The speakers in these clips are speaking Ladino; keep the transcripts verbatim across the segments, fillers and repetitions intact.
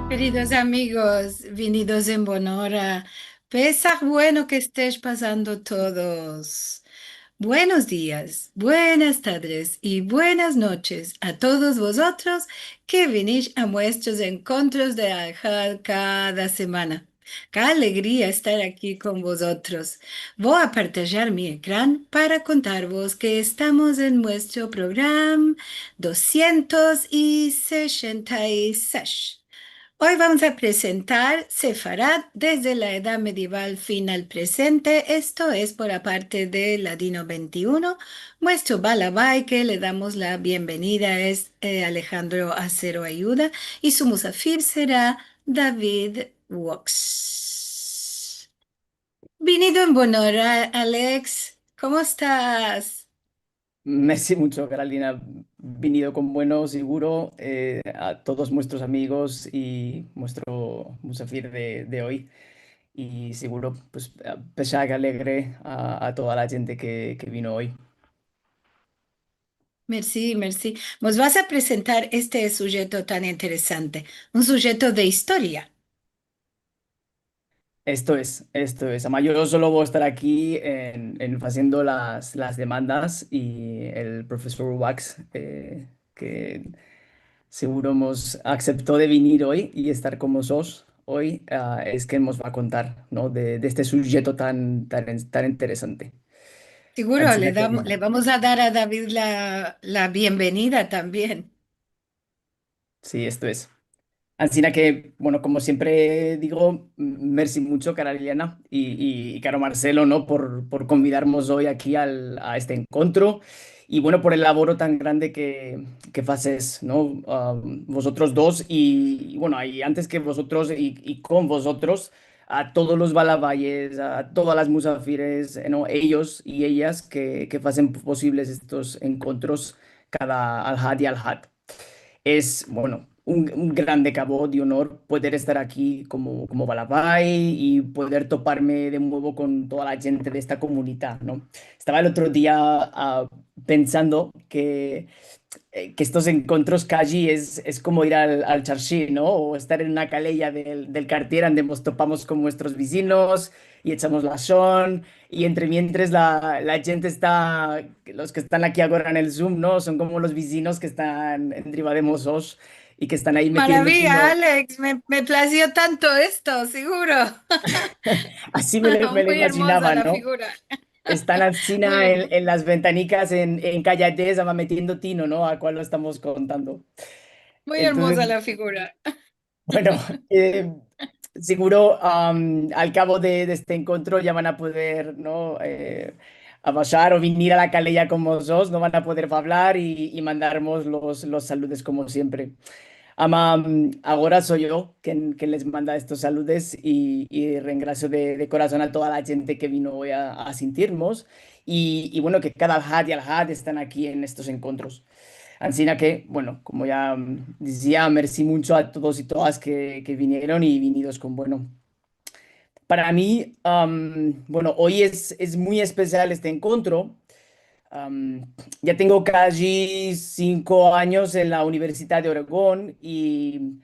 Keridos amigos, vinidos en bona ora. Pesah bueno ke estesh pasando todos. Buenos dias, buenas tardes i buenas noches a todos vozotros ke vinish a muestros enkontros de Alhad kada semana. Ke alegria estar aki kon vozotros. Vo a partajar mi ekran para kontarvos ke estamos en muestro program dosientos i seshenta i sesh. Oy vamos a presentar Sefarad desde la edad medieval fin al presente, esto es por la parte de Ladino vente i uno, muestro balabai ke le damos la bienvenida es, eh, Alejandro Acero Ayuda i su musafir sera David Woks. Vinido en bona ora, Alex. Komo estas? Mersi muncho, Karolina. Vinido kon bueno, siguro, eh, a todos muestros amigos i muestro musafir de, de oy. I siguro, pues, a, pesha ke alegre a, a toda la djente ke, ke vino oy. Mersi, mersi. Mos vas a presentar este sujeto tan interesante, un sujeto de istoria. Esto es, esto es. Ama, yo solo vo a estar aki en, en faziendo las, las demandas i el profesor Woks, eh, ke siguro mos asepto de vinir oy i estar kon mozotros oy, a, es ken mos va a kontar, no? De, de este sujeto tan, tan, tan interesante. Siguro, le dam-, le vamos a dar a David la, la bienvenida tambien. Si, esto es. Ansina ke, bueno, komo siempre digo, m-, mersi muncho, kara Liliana i, i, i karo Marcelo, no? Por, por konvidarmos oy aki al, a este enkontro. I, bueno, por el lavoro tan grande ke, ke fazesh, no? A, vozotros dos i, i, bueno, i antes ke vozotros i, i kon vozotros, a todos los balabayes, a todas las musafires, no? Eyos i eyas ke, ke fazen posibles estos enkontros kada Alhad i Alhad. Es, bueno, un, un grande kavod i onor poder estar aki komo, komo balabay i poder toparme de muevo kon toda la djente de esta komunidad, no? Estava el otro dia, a, pensando ke, e, ke estos enkontros kaji es, es komo ir al, al tsarshi, no? O estar en una kaleya del, del kartier ande mos topamos kon muestros vizinos i echamos lashon, i entre mientres la, la djente esta, los ke estan aki agora en el Zoom, no? Son komo los vizinos ke estan endriva de mozotros i ke estan ayi metiendo... Maraviya, Alex, me, me plazio tanto esto, siguro. Asi me lo, me lo imazinava, no? Muy ermoza la figura. Estan ansina en, en las ventanikas, en, en kayades, ama, metiendo tino, no? A kual lo estamos kontando. Muy ermoza la figura. Bueno, e, siguro, am, al kavo de, de este enkontro ya van a poder, no, e, abashar o vinir a la kaleya kon mozotros, no, van a poder avlar i, i mandarmos los, los saludes komo siempre. Ama, am, agora so yo ken, ken les manda estos saludes i, i rengrasio de, de korason a toda la djente ke vino oy a, a sintirmos i, i, bueno, ke kada Alhad i Alhad estan aki en estos enkontros. Ansina ke, bueno, komo ya, mm, dizia, mersi muncho a todos i todas ke, ke vinieron i vinidos kon bueno. Para mi, am, bueno, oy es, es muy espesial este enkontro. Am, ya tengo kaji sinko anyos en la Universidad de Oregón i,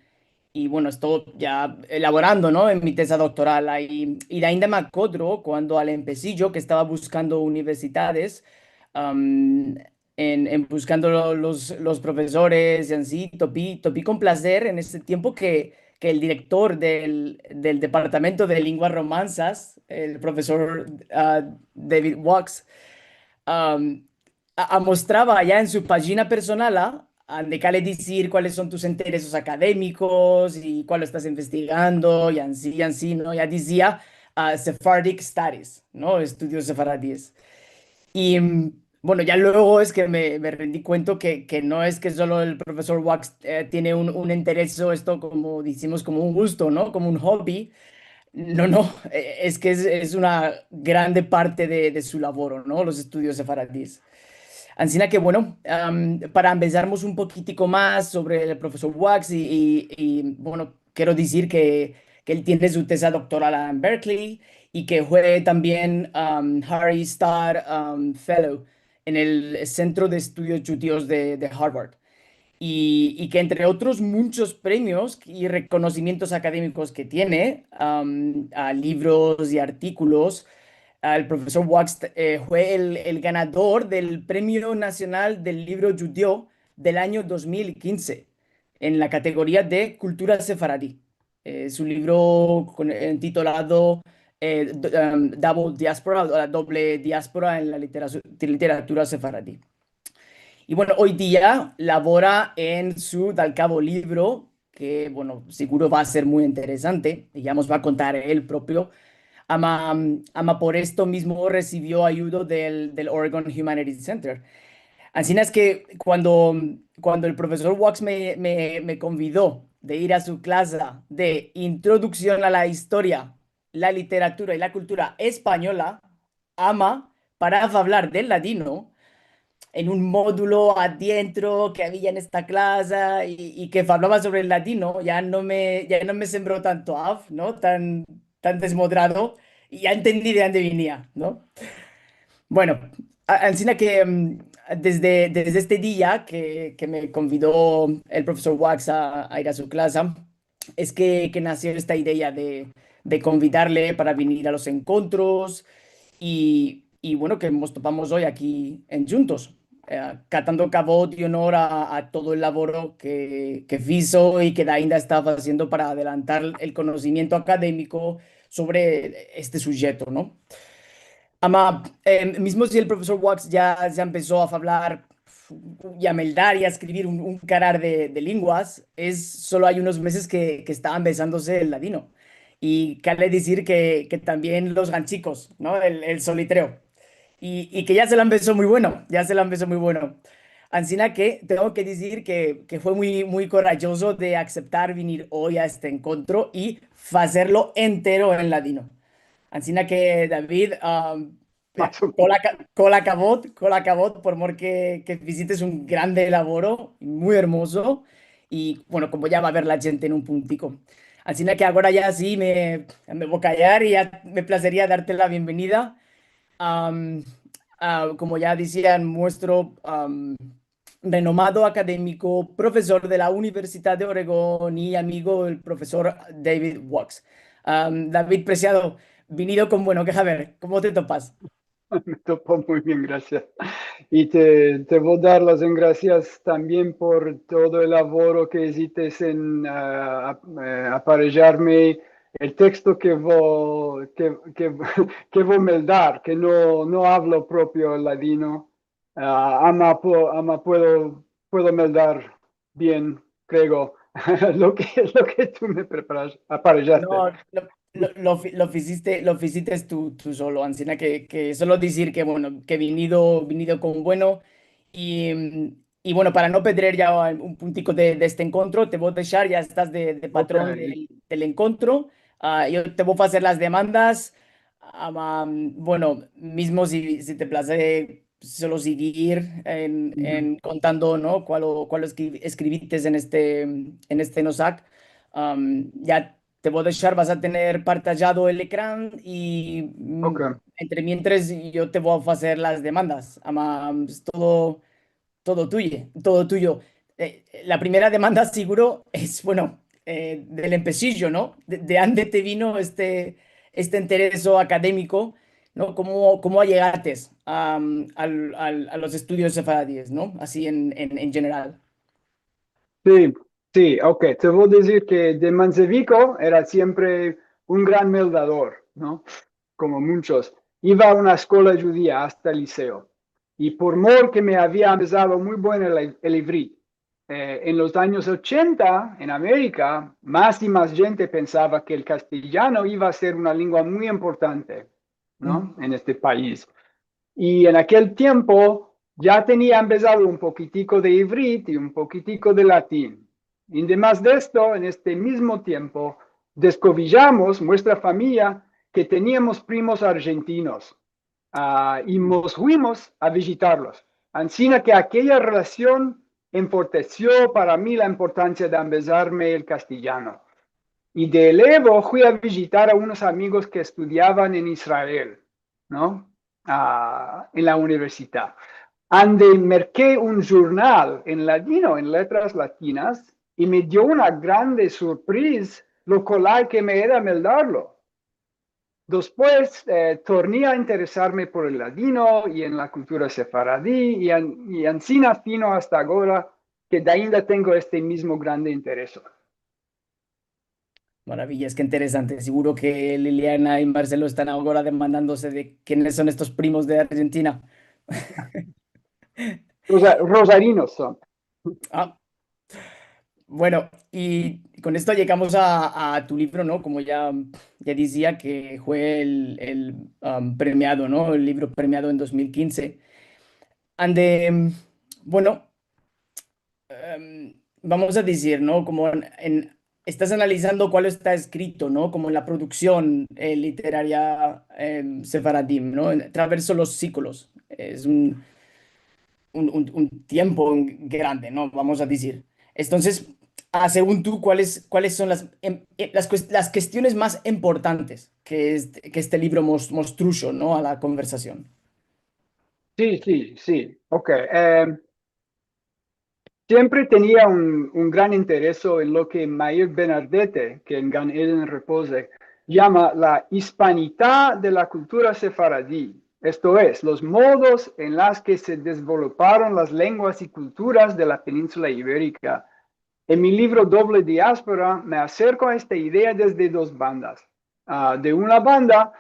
i, bueno, esto ya elavorando, no, en mi teza doktoral ayi. I de ainda me akodro kuando al empesijo ke estava buskando universidades, am, en, en buskando lo-, los, los profesores i ansi, topi, topi kon plazer en este tiempo ke, ke el direktor del, del Departamento de Lenguas Romanzas, el profesor, a, David Woks, am, a, amostrava ya en su pajina personala, a, ande kale dizir kuales son tus interesos akademikos i kual estas investigando, i ansi, i ansi, no? Ya dizia, a, Sephardic Studies, no? Estudios sefaradis. I, mm, bueno, ya luego es ke me, me rendi kuento ke, ke no es ke solo el profesor Woks, e, tiene un, un interes, o esto komo dizimos, komo un gusto, no? Komo un hobby. No, no, e, es ke es, es una grande parte de, de su lavoro, no? Los estudios sefaradis. Ansina ke, bueno, am, para ambezarmos un pokitiko mas sovre el profesor Woks i, i, i, bueno, kero dizir ke, ke el tiene su teza doktoral en Berkeley i ke fue tambien, am, Harry Starr, am, Fellow en el Sentro de Estudios Djudios de, de Harvard. i, i ke entre otros munchos premios i rekonosimientos akademikos ke tiene, am, a livros i artikolos, el profesor Wax, eh, fue el, el ganador del Premio Nasional del Livro Djudio del anyo dos mil kinze en la kategoria de kultura sefaradi. Eh, su livro kon, entitolado, eh, d-, em, Double Diaspora, o La Doble Diaspora en la Litera-, Literatura Sefaradi. I, bueno, oy dia lavora en su dalkavo livro, ke, bueno, seguro va a ser muy interesante, i ya mos va a kontar el propio. Ama, ama por esto mizmo resivio ayudo del, del Oregon Humanities Center. Ansina es ke kuando, kuando el profesor Wax me, me, me konvido de ir a su klasa de introduksion a la istoria, la literatura i la kultura espanyola, ama, para avlar del ladino en un modulo adientro ke avia en esta klasa i, i ke avlava sovre el ladino, ya no me, ya no me sembró tanto av, no? Tan, tan desmodrado, i ya entendi de ande venia, no? Bueno, a-, ansina ke, mm, desde, desde este dia ke, ke me konvido el profesor Wax a, a ir a su klasa, es ke, ke nasio esta idea de, de konvidarle para venir a los enkontros i, i, bueno, ke mos topamos oy aki en Djuntos, eh, katando kavod i onor a, a todo el lavoro ke, ke fizo i ke ainda esta aziendo para adelantar el konosimiento akademiko sovre este sujeto, no? Ama, eh, mizmo si el profesor Wax ya, ya empeso a avlar i a meldar i a eskrivir un, un karar de, de linguas, es solo ay unos mezes ke, ke esta ambezandose el ladino. I kale dizir ke, ke tambien los ganchikos, no? El, el solitreo. I, i ke ya se la ambezo muy bueno, ya se la ambezo muy bueno. Ansina ke tengo ke dizir ke, ke fue muy, muy korajozo de akseptar venir oy a este enkontro i azerlo entero en ladino. Ansina ke, David, am, kol a ka-, kol a kavod, kol a kavod, por mor ke, ke fizites un grande lavoro, muy ermozo, i, bueno, komo ya va a ver la djente en un puntiko. Ansina ke agora ya si me, me vo a kallar i ya me plazeria darte la bienvenida. Am, a, komo ya dizia, muestro, am, renomado akademiko, profesor de la Universidad de Oregón i amigo del profesor David Wax. Am, David Preciado, venido kon bueno, ke haber, komo te topas? Me topo muy bien, grasias. I te, te vo dar las engrasias tambien por todo el lavoro ke izites en, a, a, eh, aparejarme. El teksto ke vo, ke, ke, ke vo meldar, ke no, no avlo propio el ladino, a, ama pu-, ama puedo, puedo meldar bien, kreo, lo ke, lo ke tu me preparas-, aparejaste. No, lo, lo, lo fi-, lo fiziste, lo fizites tu, tu solo, ansina ke, ke solo dizir ke, bueno, ke venido, venido kon bueno, i, i, bueno, para no pedrer ya un puntiko de, de este enkontro, te vo a deshar, ya estas de, de patron del, del enkontro. A, yo te vo a azer las demandas, ama, bueno, mizmo si, si te plaze solo siguir en, en kontando, no? Kualo, kualo eskri-, eskrivites en este, en este nosak. Am, ya te vo a deshar, vas a tener partajado el ekran i, mm, entre mientres yo te vo a azer las demandas. Ama, es todo, todo tuye, todo tuyo. Eh, la primera demanda seguro es, bueno, eh, del empesijo, no? De, de ande te vino este, este intereso akademiko, no? Komo, komo ayegates a, al, al, a los estudios sefaradies, no? Ansi en, en, en jeneral. Si, si, ok. Te vo a dizir ke de manzeviko era siempre un gran meldador, no? Komo munchos. Iva a una eskola djudia asta el liseo. I por mor ke me avia ambezado muy bueno el, el ivrit, eh, en los anyos ochenta, en Amerika, mas i mas djente pensava ke el kastelyano iva a ser una lengua muy importante, no? En este pais. I en akel tiempo ya tenia ambezado un pokitiko de ivrit i un pokitiko de latin. I demas de esto, en este mizmo tiempo, deskovijamos, muestra famiya, ke teniamos primos arjentinos, a, i mos fuimos a vijitarlos. Ansina ke akeya relasion enfortesio para mi la importansia de ambezarme el kastelyano. I de elevo fui a vijitar a unos amigos ke estudiavan en Israel, no? A, en la universidad. ande merke un jurnal en ladino, en letras latinas, i me dio una grande surpriza lo kolay ke me era meldarlo. Despues, eh, torni a interesarme por el ladino i en la kultura sefaradi, i an-, i ansina fino asta agora, ke ainda tengo este mizmo grande intereso. Maravillas, ke interesante. Siguro ke Liliana i Marcelo estan agora demandandose de kienes son estos primos de Arjentina. Rosa-, rosarinos son. Ah. Bueno, i kon esto yegamos a, a tu livro, no? Komo ya, ya dizia, ke fue el, el, am, premiado, no? El livro premiado en dos mil kinze. Ande, bueno, em, vamos a dizir, no? Komo en, en, estas analizando kualo esta eskrito, no? Komo en la produksion, eh, literaria, em, sefaradim, no? En, atraverso los siglos. Es un, un, un, un tiempo grande, no? Vamos a dizir. Entonses, a, segun tu, kuales, kuales son las, em, eh, las kues-, las kestiones mas importantes ke este, ke este livro mos-, mos trusho, no? A la konversasion. Si, si, si. Ok. Em, siempre tenia un, un gran intereso en lo ke Meir Bernardete, ke en Gan Eden repoze, yama la ispanita de la kultura sefaradi, esto es, los modos en las ke se dezveloparon las lenguas i kulturas de la peninsula iberika. En mi livro Doble Diaspora me aserko a esta idea desde dos bandas. A, de una banda,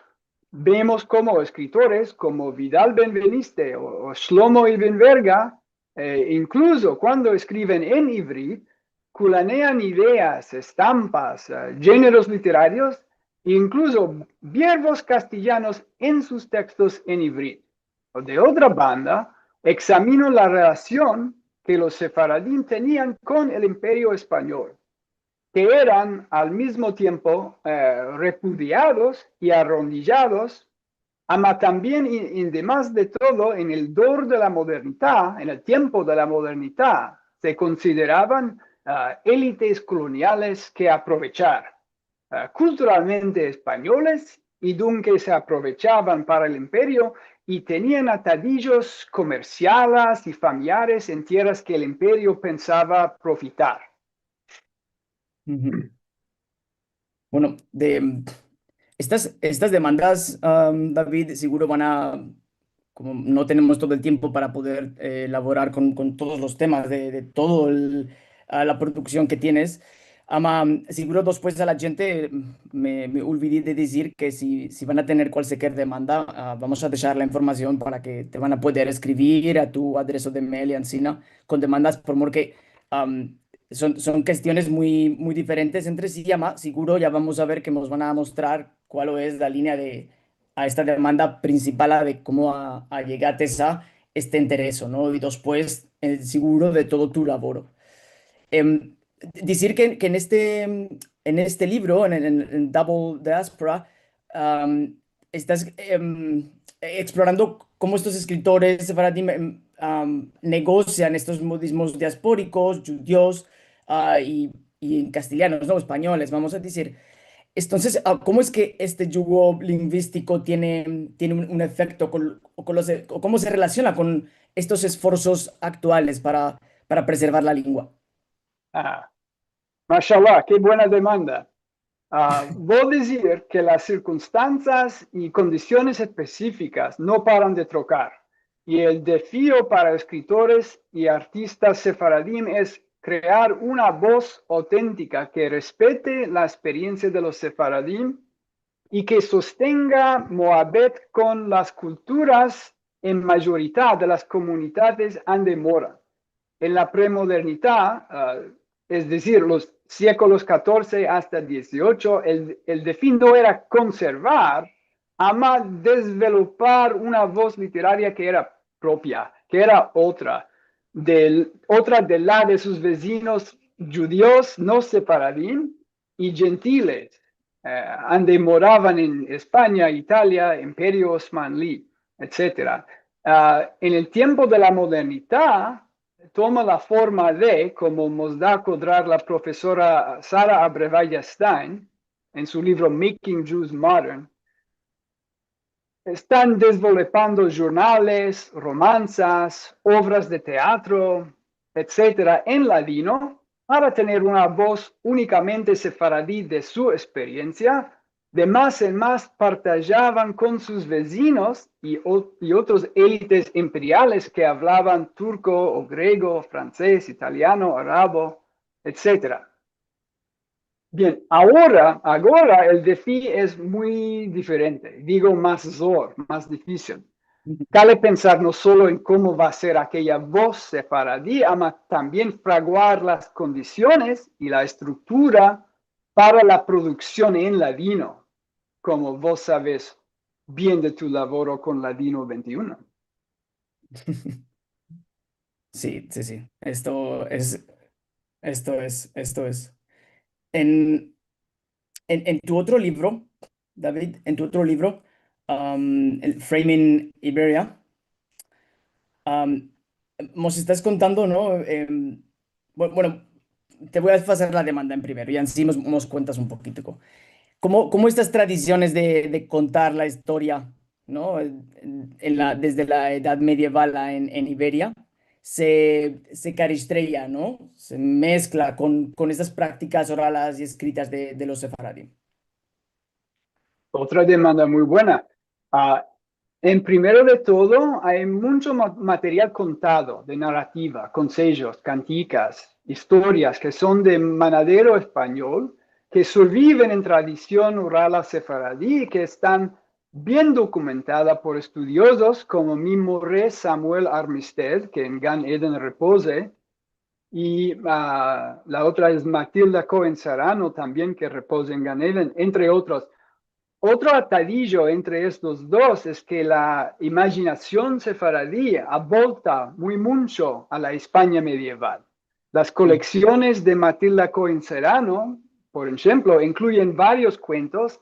vemos komo eskritoren komo Vidal Benveniste o, o Shlomo Evenberga, eh, inkluso kuando eskriven en ivrit, kulanean ideas, estampas, eh, jeneros literarios, inkluso verbos kastilanos en sus tekstos en ivrit. O de otra banda, egzamino la relasion ke los sefaradim tenian kon el Imperio Espanyol, ke eran al mizmo tiempo, eh, repudiados i arodiyados, ama tambien, i, i demas de todo, en el dor de la modernita, en el tiempo de la modernita, se konsideravan, ah, elites koloniales ke aprovechar, ah, kulturalmente espanyoles, i dunke se aprovechavan para el imperio i tenian atadijos komersiales i familiares en tierras ke el imperio pensava profitar. Uhu. Bueno, de, estas, estas demandas, am, David, siguro van a, komo no tenemos todo el tiempo para poder, eh, elaborar kon, kon todos los temas de, de todo el, a, la produksion ke tienes, ama, siguro despues a la djente, me, me olvidi de dizir ke si, si van a tener kualsiker demanda, a, vamos a deshar la informasion para ke te van a poder eskrivir a tu adreso de mail i ansina kon demandas, por mor ke, am, son, son kestiones muy, muy diferentes entre si, ama siguro ya vamos a ver ke mos van a mostrar kual es la linea de, a esta demanda prinsipal, a de komo a, a yegar a este intereso, no? I despues, eh, siguro de todo tu lavoro. Em, dizir ke, ke en este, en este livro, en, en, en Doble Diaspora, am, estas, em, eksplorando komo estos eskritoren sefaradim, em, am, negosian estos modizmos diasporikos, djudios, a, i, i en kastilanos, no? Espanyoles, vamos a dizir. Entonses, a, komo es ke este djugo linguistiko tiene, tiene un, un efekto kon, o kon los, o komo se relasiona kon estos esforsos aktuales para, para preservar la lengua? A, mashallah, ke buena demanda. A, vo dizir ke las sirkunstansias i kondisiones espesifikas no paran de trokar, i el dezafio para eskritoren i artistas sefaradim es krear una voz autentika ke respete la eksperiensia de los sefaradim i ke sostenga muabet kon las kulturas en majorita de las komunidades ande moran. En la premodernita, a, es dizir, los siglos katorze asta dieziocho, el, el fin no era konservar, ama dezvelopar una voz literaria ke era propia, ke era otra, del, otra de la de sus vezinos djudios no sefaradim, i djentiles, e, ande moravan en Espanya, Italia, Imperio Osmanli, etsetera. A, en el tiempo de la modernita, toma la forma de, komo mos da a kodrar la profesora Sara Abrevaya Stein en su livro Making Jews Modern, estan dezvolopando jurnales, romansas, ovras de teatro, etsetera, en ladino, para tener una voz unikamente sefaradi de su eksperiensia, de mas en mas partajavan kon sus vezinos i o-, i otros elites imperiales ke avlavan turko o grego, franses, italiano, arabo, etsetera. Bien, agora, agora el defi es muy diferente, digo, mas zor, mas difisil. Kale pensar no solo en komo va a ser akeya voz sefaradi, ama tambien fraguar las kondisiones i la estruktura para la produksion en ladino, komo vos saves bien de tu lavoro kon Ladino vente i uno. Si, si, si. Esto es, esto es, esto es. En, en, en tu otro livro, David, en tu otro livro, am, el Framing Iberia, am, mos estas kontando, no? Em, bu-, bueno, te vo a fazer la demanda en primero i ansi mos, mos kuentas un pokitiko. Komo, komo estas tradisiones de, de kontar la istoria, no? En, en la, desde la Edad Medieval en, en Iberia, se, se karistreya, no? Se meskla kon, kon estas praktikas oralas i eskritas de, de los sefaradim. Otra demanda muy buena. Ah, en primero de todo, ay muncho ma-, material kontado de narativa, konsejos, kantikas, istorias ke son de manadero espanyol, ke surviven en tradision orala sefaradi, ke estan bien dokumentada por estudiozos komo mi more Samuel Armistead, ke en Gan Eden repoze, i, ah, la otra es Matilda Cohen Serrano, tambien ke repoza en Gan Eden, entre otros. Otro atadijo entre estos dos es ke la imajinasion sefaradi abolta muy muncho a la Espanya medieval. Las koleksiones de Matilda Cohen Serrano, por enshemplo, inkluyen varios kuentos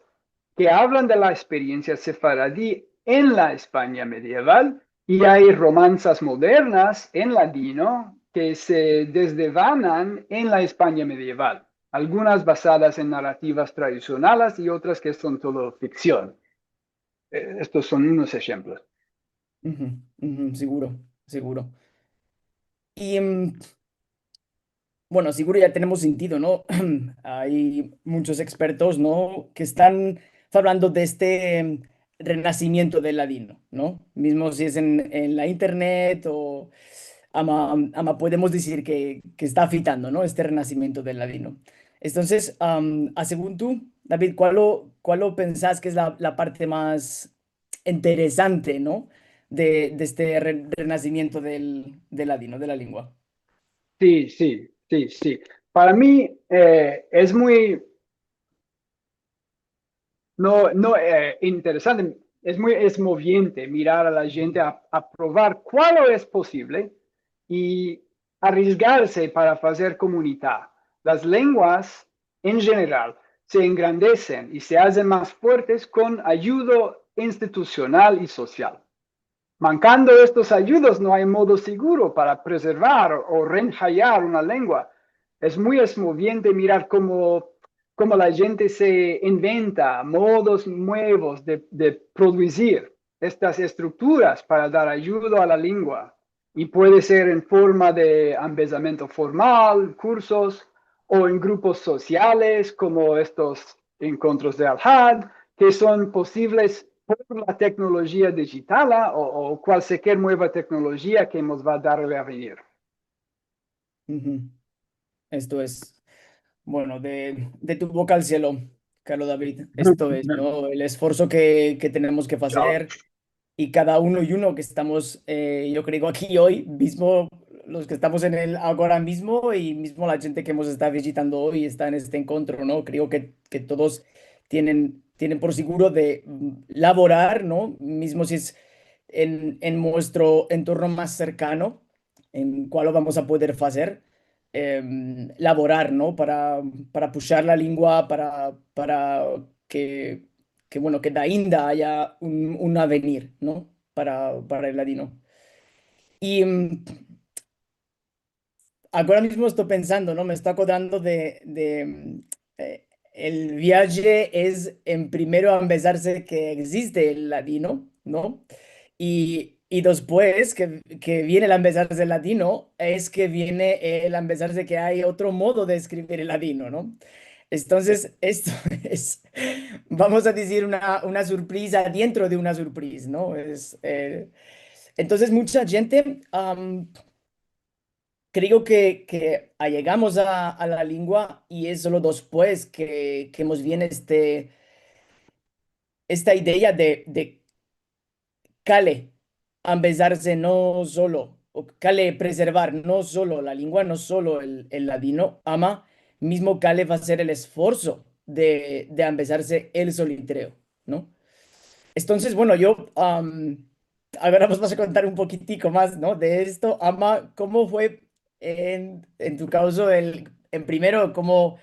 ke avlan de la eksperiensia sefaradi en la Espanya medieval, i ay romansas modernas en ladino ke se desdevanan en la Espanya medieval, algunas bazadas en narativas tradisionales i otras ke son todo fiksion. Eh, estos son unos enshemplos. Uhu, uhu, seguro, seguro. I, mm, bueno, seguro ya tenemos sentido, no? Ay munchos ekspertos, no, ke estan avlando de este, em, renasimiento del ladino, no? Mizmo si es en, en la internet o ama, ama podemos dizir ke, ke esta afitando, no? Este renasimiento del ladino. Entonses, am, a segun tu, David, kualo, kualo pensas ke es la, la parte mas interesante, no? De, de este re-, renasimiento del, del ladino, de la lengua. Si, si, si, si. Para mi, eh, es muy, no, no, eh, interesante, es muy esmoviente mirar a la djente a, a provar kualo es posivle i arizgarse para fazer komunita. Las lenguas, en jeneral, se engrandesen i se azen mas fuertes kon ayudo institusional i sosial. Mankando estos ayudos, no ay modo seguro para prezervar o renhayar una lengua. Es muy esmoviente mirar komo, komo la djente se inventa modos muevos de, de produzir estas estrukturas para dar ayudo a la lengua. I puede ser en forma de ambezamiento formal, kursos, o en grupos sosiales komo estos enkontros de Alhad, ke son posivles por la teknolojia dijital o, o kualsiker mueva teknolojia ke mos va a dar el avenir. Uhu. Esto es, bueno, de, de tu boka al sielo, karo David. Esto es, no? El esforso ke, ke tenemos ke fazer i kada uno i uno ke estamos, eh, yo kreo, aki oy mizmo, los ke estamos en el agora mizmo i mizmo la djente ke mos esta vijitando oy, esta en este enkontro, no? Kreo ke, ke todos tienen, tienen por seguro de, mm, lavorar, no? Mizmo si es en, en muestro entorno mas serkano, en kualo vamos a poder fazer, em, lavorar, no? Para, para pushar la lengua, para, para ke, ke, bueno, ke dainda aya un, un avenir, no? Para, para el ladino. I, em, agora mizmo esto pensando, no? Me esto akodrando de, de, em, eh, el viaje es en primero ambezarse ke existe el ladino, no? I, i despues ke, ke viene el ambezarse el ladino, es ke viene el ambezarse ke ay otro modo de eskrivir el ladino, no? Entonses, esto es, vamos a dizir, una, una surpriza dientro de una surpriza, no? Es, e, entonses, muncha djente, am, kreo ke, ke ayegamos a, a la lengua i es solo despues ke, ke mos viene este, esta idea de, de kale ambezarse no solo, o kale prezervar no solo la lengua, no solo el, el ladino, ama mizmo kale azer el esforso de, de ambezarse el solitreo, no? Entonses, bueno, yo, am, agora vos vas a kontar un pokitiko mas, no, de esto, ama, komo fue en, en tu kavzo el, en primero, komo,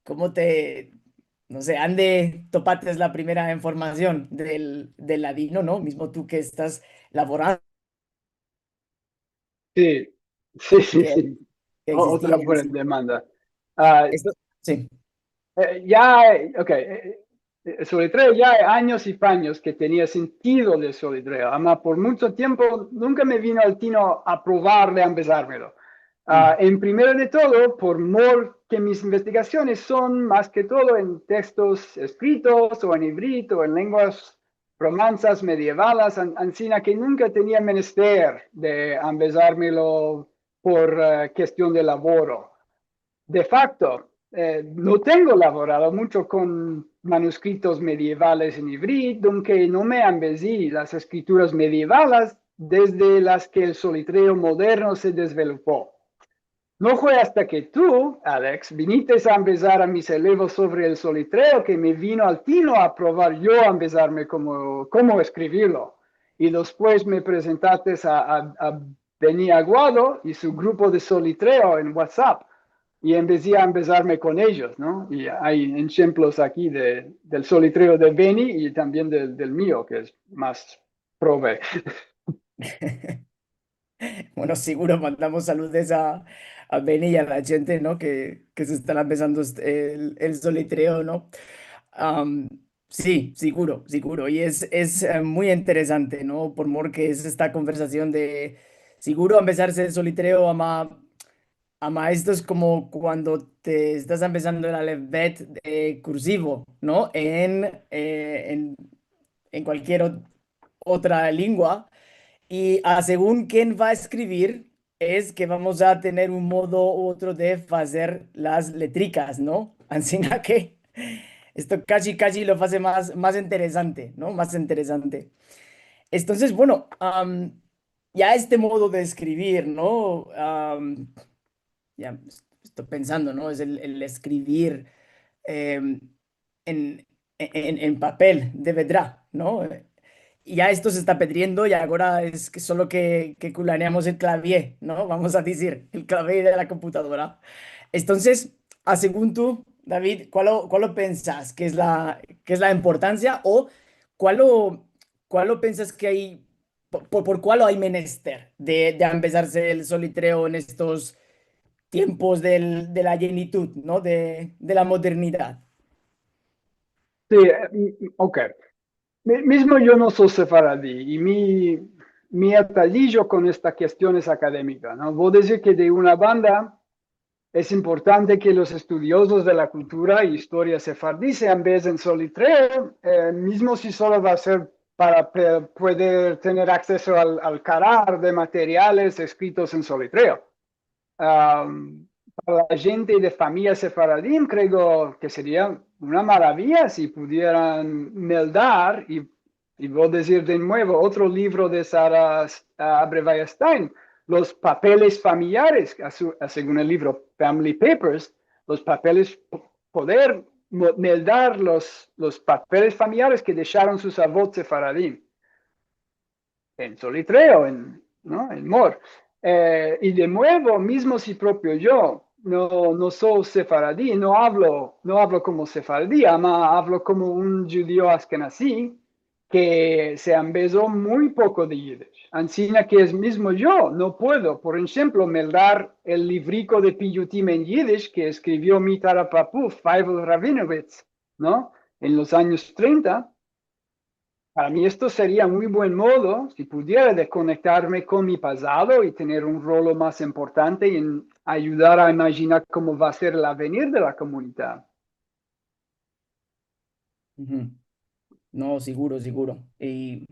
komo te, no se, ande topates la primera informasion del, del ladino, no? Mizmo tu ke estas lavorando. Si, si, si, si. Otra buena demanda. A, esto, si. E, ya, e, ok, e, e, solitreo ya ay anyos i panyos ke tenia sentido de solitreo, ama por muncho tiempo nunka me vino al tino a provar de ambezarmelo. A, en primero de todo, por mor ke mis investigasiones son mas ke todo en tekstos eskritos o en ivrit o en lenguas romansas medievales, an-, ansina ke nunka tenia menester de ambezarmelo por, e, kestion de lavoro. De fakto, e, no tengo lavorado muncho kon manuskritos medievales en ivrit, donke no me ambezi las eskrituras medievales desde las ke el solitreo moderno se dezvelopo. No fue asta ke tu, Alex, vinites a ambezar a mis elevos sovre el solitreo ke me vino al tino a provar yo ambezarme komo, komo eskrivirlo. I despues me prezentates a, a, a Benny Aguado i su grupo de solitreo en WhatsApp. I ambezi a ambezarme kon eyos, no? I ay enshemplos aki de, del solitreo de Benny i tambien del, del mio, ke es mas prove. Bueno, siguro mandamos saludos a, a Benny i a la djente, no? Ke, ke se estan ambezando el, el solitreo, no? Am, si, siguro, siguro. I es, es, e, muy interesante, no? Por mor ke es esta konversasion de siguro ambezarse el solitreo, ama, ama esto es komo kuando te estas ambezando el alefbet, e, kursivo, no? En, e, en, en kualkier ot-, otra lengua. I a segun ken va a eskrivir, es ke vamos a tener un modo u otro de fazer las letrikas, no? Ansina ke esto kaji, kaji lo aze mas, mas interesante, no? Mas interesante. Entonses, bueno, am, ya este modo de eskrivir, no? Am, ya esto pensando, no? Es el, el eskrivir, em, en, en, en papel, de vedra, no? Ya esto se esta pedriendo i agora es ke solo ke, ke kulaneamos el klavier, no? Vamos a dizir, el klavier de la komputadora. Entonses, a segun tu, David, kualo, kualo pensas ke es la, ke es la importansia o kualo, kualo pensas ke ay por, por, por kualo ay menester de, de ambezarse el solitreo en estos tiempos del, de la yenitud, no? De, de la modernidad. Si, e, m-, ok. Mi-, mizmo yo no so sefaradi i mi, mi atalijo kon estas kestiones akademikas, no? Vo a dizir ke de una banda, es importante ke los estudiozos de la kultura i istoria sefaradi se ambezan solitreo, e, mizmo si solo va a ser para pe-, pueder tener akseso al, al karar de materiales eskritos en solitreo. Am, para la djente de famiya sefaradim, kreo ke seria una maraviya si pudieran meldar i i vo a dizir de muevo otro livro de Sara, a, Abrevaya-Stein, Los papeles familiares, a su, a, segun el livro Family Papers, los papeles, po-, poder mo-, meldar los, los papeles familiares ke desharon sus avot sefaradim. En solitreo, en, no? En mor. E, i de muevo, mizmo si propio yo no, no so sefaradi, no avlo, no avlo komo sefaradi, ama avlo komo un djudio ashkenazi, ke se ambezo muy poko de yidish. Ansina ke es mizmo yo no puedo, por enshemplo, meldar el livriko de piyutim en yidish ke eskrivio mi tarapapu, Feivel Rabinowitz, no? En los anyos trenta, Para mi esto seria muy buen modo, si pudiera, de konektarme kon mi pasado i tener un rolo mas importante en ayudar a imajinar komo va a ser el avenir de la komunidad. Uhu. No, siguro, siguro. I,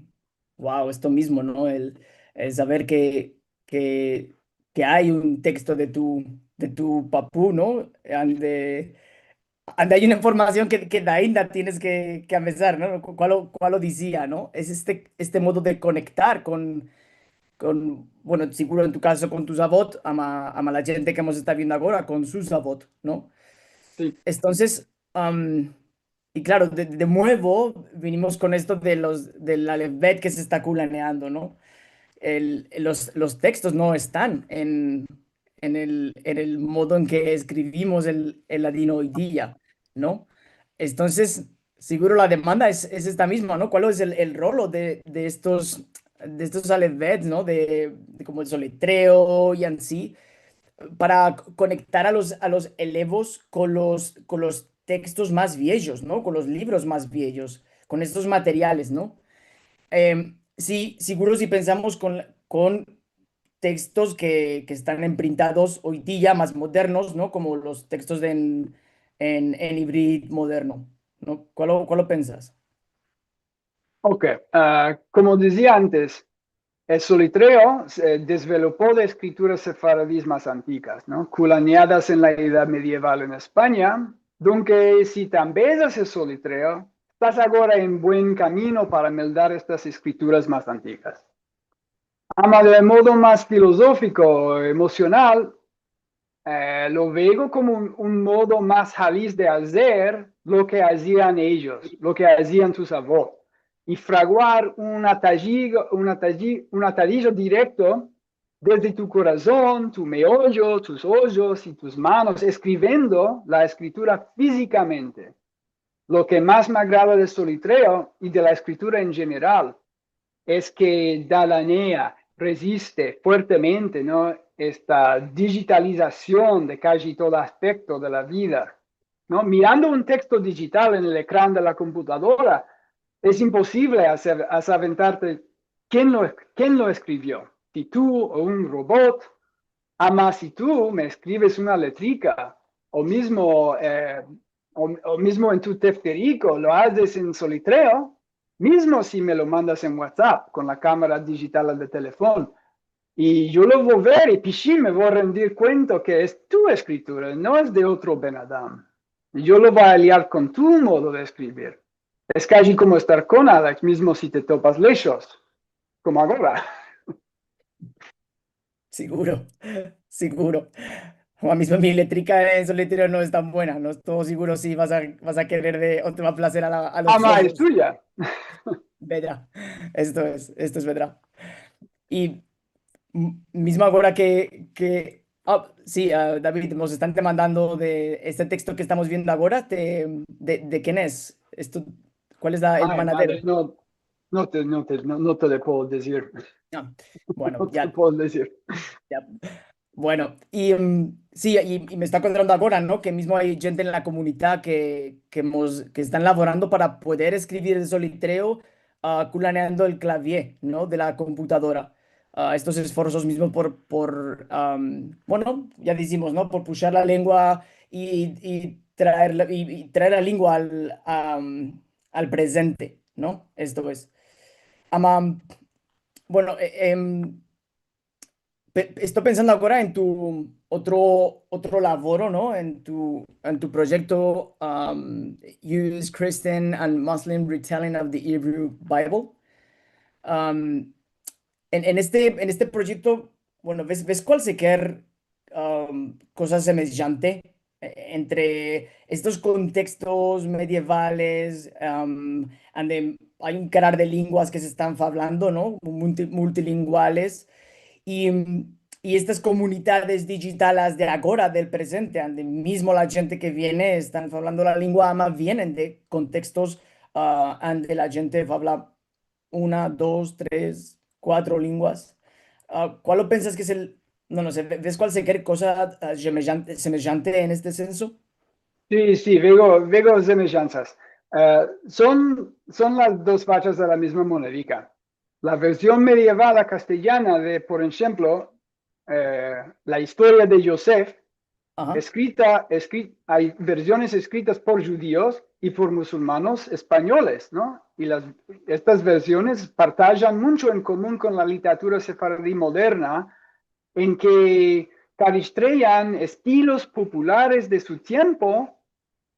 wow, esto mizmo, no? El, el saver ke, ke, ke ay un teksto de tu, de tu papu, no? Ande, ande ay una informasion ke, ke ainda tienes ke, ke amezar, no? Kual, kual lo dizia, no? Es este, este modo de konektar kon, kon, bueno, siguro en tu kazo kon tus avot, ama, ama la djente ke mos esta viendo agora kon sus avot, no? Si. Entonses, am, i klaro, de, de muevo vinimos kon esto de los, del alefbet ke se esta kulaneando, no? El, los, los tekstos no estan en, en el, en el modo en ke eskrivimos el, el ladino oy dia, no? Entonses, siguro la demanda es, es esta mizma, no? Kual es el, el rolo de, de estos, de estos alefbets, no? De, de komo el solitreo i ansi, para konektar a los, a los elevos kon los, kon los tekstos mas viejos, no? Kon los livros mas viejos, kon estos materiales, no? Em, si, siguro si pensamos kon, kon tekstos ke, ke estan imprintados oy dia, mas modernos, no? Komo los tekstos de en, en, en ivrit moderno, no? Kual lo, kual lo pensas? Ok, ah, komo dizia antes, el solitreo se desvelopo de eskrituras sefaradis mas antigas, no? Kulaneadas en la Edad Medieval en Espanya, donke si te ambezas el solitreo, estas agora en buen kamino para meldar estas eskrituras mas antigas. Ama de modo mas filozofiko, emosional, eh, lo veo komo un, un modo mas halis de azer lo ke azian eyos, lo ke azian tus avot, i fraguar un ataji-, un ataji-, un atadijo direkto desde tu korason, tu meoyo, tus ojos i tus manos, eskriviendo la eskritura fizikamente. Lo ke mas me agrada del solitreo i de la eskritura en jeneral es ke dalanea, reziste fuertemente, no, esta dijitalizasion de kaji todo aspekto de la vida, no? Mirando un teksto dijital en el ekran de la komputadora, es imposivle aser-, asaventarte ken lo, ken lo eskrivio, si tu o un robot. Ama si tu me eskrives una letrika, o mizmo, eh, o, o mizmo en tu tefteriko, lo azes en solitreo, mizmo si me lo mandas en WhatsApp kon la kamara dijital de telefon, i yo lo vo ver i pishim me vo rendir kuenta ke es tu eskritura, no es de otro benadam. Yo lo vo a aliar kon tu modo de eskrivir. Es kaji komo estar kon Alex, mizmo si te topas leshos, komo agora. Siguro, siguro. Agora mizmo mi letrika en solitreo no es tan buena. No esto siguro si vas a, vas a kerer de otro plazer a la, a los ojos. Ama es tuya. Vedra. Esto es, esto es vedra. I m-, mizmo agora ke, ke, ah, si, ah, David, mos estan demandando de este teksto ke estamos viendo agora, de, de, de ken es? Esto, kual es la, el manadero? Ay, madre, no, no te, no te, no, no te lo puedo dizir. Ah, bueno, ya. No te lo puedo dizir. Ya. Bueno, i, mm, si, i, i me esta akodrando agora, no? Ke mizmo ay djente en la komunidad ke, ke mos-, ke estan lavorando para poder eskrivir el solitreo, ah, kulaneando el klavie, no? De la komputadora. Ah, estos esforsos mizmos por, por, am, bueno, ya dizimos, no? Por pushar la lengua i, i traer la, i, i traer la lengua al, am, al prezente, no? Esto es. Ama, bueno, e-, em, pe-, esto pensando agora en tu otro, otro lavoro, no? En tu, en tu proyekto, am, Use Christian and Muslim Retelling of the Hebrew Bible. Am, en, en este, en este proyekto, bueno, ves, ves kualsiker, am, koza semejante, e-, entre estos kontekstos medievales, am, ande ay un karar de lenguas ke se estan favlando, no? Multi-, multilinguales. I, i estas komunidades dijitales de agora, del prezente, ande mizmo la djente ke viene, estan favlando la lengua, ama vienen de kontekstos, ah, ande la djente favla una, dos, tres, kuatro lenguas. Ah, kual lo pensas ke es el, no, no se, ve-, ves kualsiker koza, ah, semejante, semejante en este senso? Si, si, veo, veo semejanzas. Eh, son, son las dos fachas de la mizma monedika. La verzion medieval a kastelyana de, por enshemplo, eh, la istoria de Yosef, Aha. eskrita, eskri-, ay verziones eskritas por djudios i por musulmanos espanyoles, no? I las, estas verziones partajan muncho en komun kon la literatura sefaradi moderna, en ke karistreyan estilos populares de su tiempo,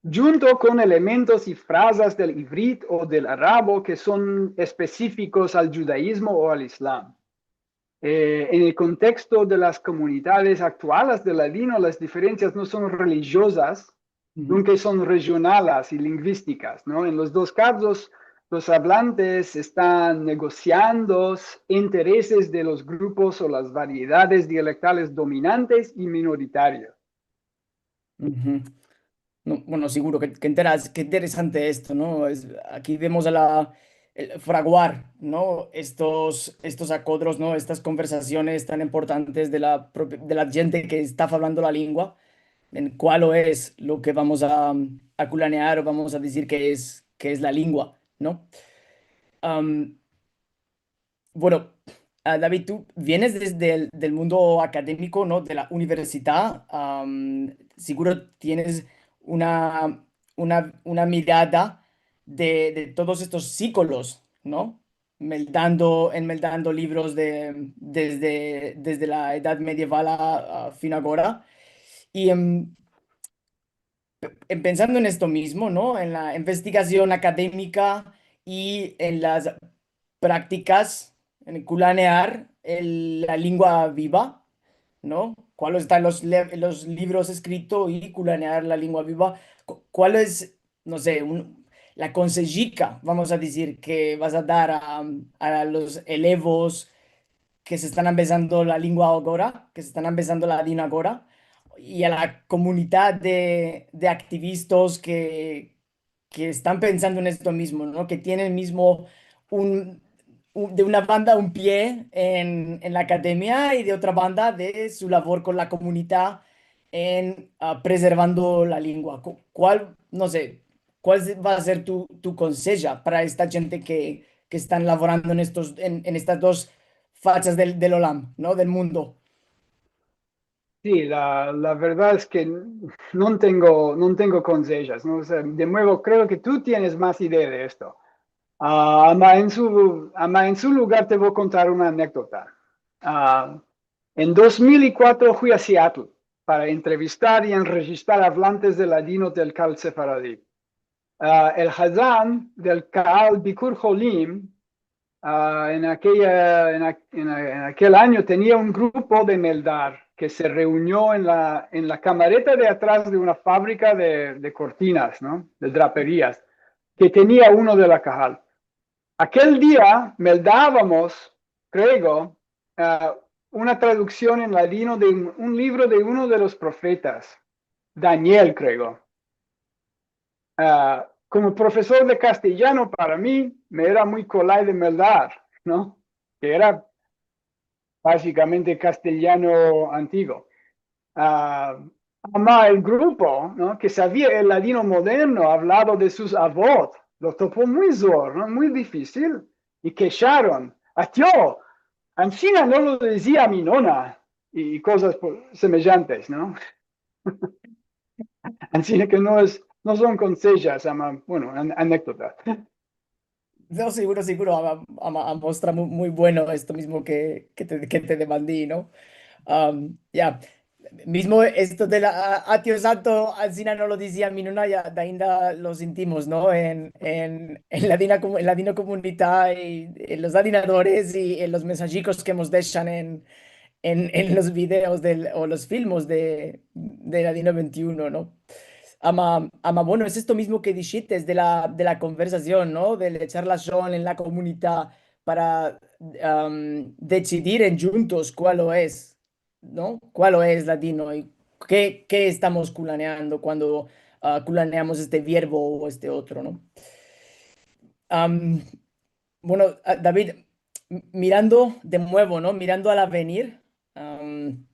djunto kon elementos i frazas del ivrit o del arabo ke son espesifikos al djudaizmo o al islam. Eh, en el konteksto de las komunidades aktuales de ladino, las diferensias no son relijiozas, Uhu. nunka son rejionalas i lingvistikas, no? En los dos kazos, los avlantes estan negosiando intereses de los grupos o las variedades dialektales dominantes i minoritarias. Uhu. No, bueno, seguro ke, ke interes-, ke interesante esto, no? Es, aki vemos a la, el fraguar, no? Estos, estos akodros, no? Estas konversasiones tan importantes de la propi-, de la djente ke esta avlando la lingua, en kualo es lo ke vamos a, a kulanear o vamos a dizir ke es, ke es la lingua, no? Am, bueno, ah, David, tu vienes desde el, del mundo akademiko, no? De la universidad, am, seguro tienes una, una, una mirada de, de todos estos siglos, no? Meldando, en meldando livros de, desde, desde la edad medieval a, a fin agora. I, em, en pensando en esto mizmo, no? En la investigasion akademika i en las praktikas, en kulanear el, la lingua biva, no? Kualo estan los le-, los livros eskritos i kulanear la lingua biva? Ku-, kualo es, no se, un, la konsejika, vamos a dizir, ke vas a dar a, a los elevos ke se estan ambezando la lingua agora, ke se estan ambezando ladino agora, i a la komunidad de, de aktivistas ke, ke estan pensando en esto mizmo, no? Ke tienen mizmo un, un, de una banda un pie en, en la akademia i de otra banda de su lavor kon la komunidad en, ah, preservando la lingua. Ku-, kual, no se, kual se, va a ser tu, tu konseja para esta djente ke, ke estan lavorando en estos, en, en estas dos fachas del, del olam, no? Del mundo. Si, la, la verdad es ke no tengo, no tengo konsejas, no? O sea, de muevo, kreo ke tu tienes mas idea de esto. Ah, ama en su, ama en su lugar te vo a kontar una anekdota. Ah, en dos mil i kuatro fui a Seattle para entrevistar i enrejistrar avlantes de ladino del Kahal Sefaradi. Ah, el hazan del Kahal Bikur Holim, ah, en akeya, en a-, en a-, en akel anyo tenia un grupo de meldar ke se reunio en la, en la kamareta de atras de una fabrika de, de kortinas, no? De draperias, ke tenia uno de la Kahal. Akel dia meldavamos, kreo, ah, una traduksion en ladino de un, un livro de uno de los profetas, Daniel, kreo. Ah, komo profesor de kastelyano, para mi, me era muy kolay de meldar, no? Ke era basikamente kastelyano antiguo. Ah, ama el grupo, no? Ke savia el ladino moderno avlado de sus avot, lo topo muy zor, no? Muy difisil, i kesharon, "Atyo, ansina no lo dizia mi nona", i, i kozas po-, semejantes, no? Ansina ke no es, no son konsejas, ama, bueno, an-, anekdota. No, seguro, seguro, ama, ama, amostra mu-, muy bueno esto mizmo ke, ke te, ke te demandi, no? Am, ya, mizmo esto de la, a, "Atyo santo, ansina no lo dizia mi nona", ya, de ainda lo sentimos, no? En, en, en ladina komu-, en ladino komunita i en los ladinadores i en los mensajikos ke mos deshan en, en, en los videos del, o los filmos de, de Ladino vente i uno, no? Ama, ama, bueno, es esto mizmo ke dishites de la, de la konversasion, no? Del echar lashon en la komunita para, am, desidir en djuntos kualo es, no? Kualo es ladino i ke, ke estamos kulaneando kuando, ah, kulaneamos este verbo o este otro, no? Am, bueno, ah, David, m-, mirando de muevo, no? Mirando al avenir, am,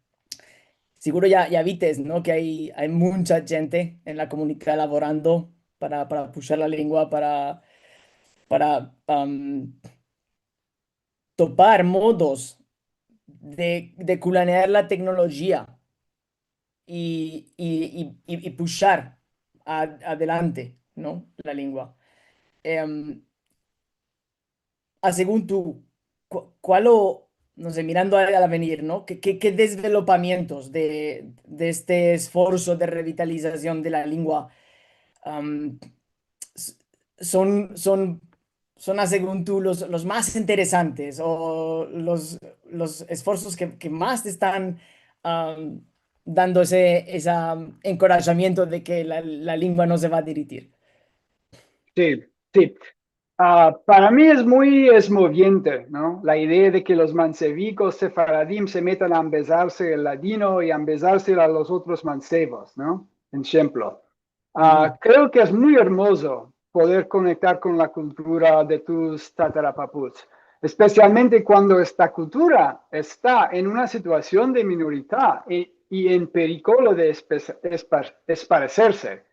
seguro ya, ya vites, no? Ke ay, ay muncha djente en la komunita lavorando para, para pushar la lengua, para, para, am, topar modos de, de kulanear la teknolojia i, i, i, i, i pushar a-, adelante, no? La lengua. Em, a segun tu, ku-, kual o, no se, mirando al, al avenir, no? Ke, ke, ke desvelopamientos de, de este esforso de revitalizasion de la lengua, am, s-, son, son, son, a segun tu, los, los mas interesantes o los, los esforsos ke, ke mas te estan, am, dando ese, esa enkorajamiento de ke la, la lengua no se va a deritir? Si, si. A, para mi es muy esmoviente, no? La idea de ke los mansevikos sefaradim se metan a ambezarse el ladino i ambezarse a los otros mansevos, no? En enshemplo. A, kreo ke es muy ermozo poder konektar kon la kultura de tus tatarapaputs, espesialmente kuando esta kultura esta en una situasion de minoridad i, i en perikolo de espe-, espar-, espareserse.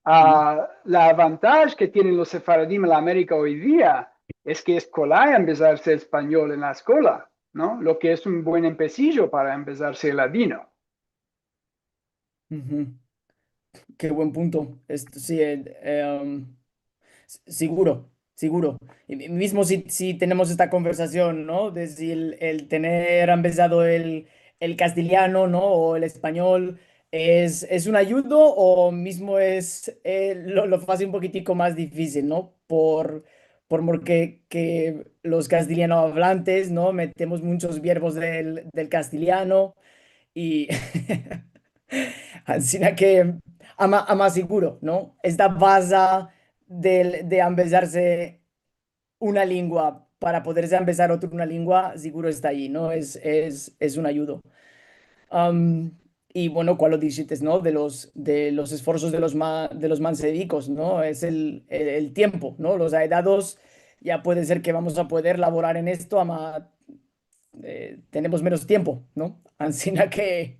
A, la avantaj ke tienen los sefaradim en la Amerika oy dia es ke es kolay ambezarse el espanyol en la eskola, no? Lo ke es un buen empesijo para ambezarse el ladino. Ke buen punto. Esto si, e, em, s-, siguro, siguro. I, i mizmo si, si tenemos esta konversasion, no? De si el, el tener ambezado el, el kastelyano, no? O el espanyol, es, es un ayudo o mizmo es, e, lo, lo aze un pokitiko mas difisil, no? Por, por mor ke, ke los kastelyano avlantes, no? Metemos munchos vierbos del, del kastelyano i ansina ke, ama, ama siguro, no? Esta baza del, de ambezarse una lengua para poderse ambezar otra una lengua, siguro esta ayi, no? Es, es, es un ayudo. Am, i bueno, kual lo dishites, no? De los, de los esforsos de los ma-, de los mansevikos, no? Es el, el, el tiempo, no? Los aedados ya puede ser ke vamos a poder lavorar en esto, ama, e, tenemos menos tiempo, no? Ansina ke,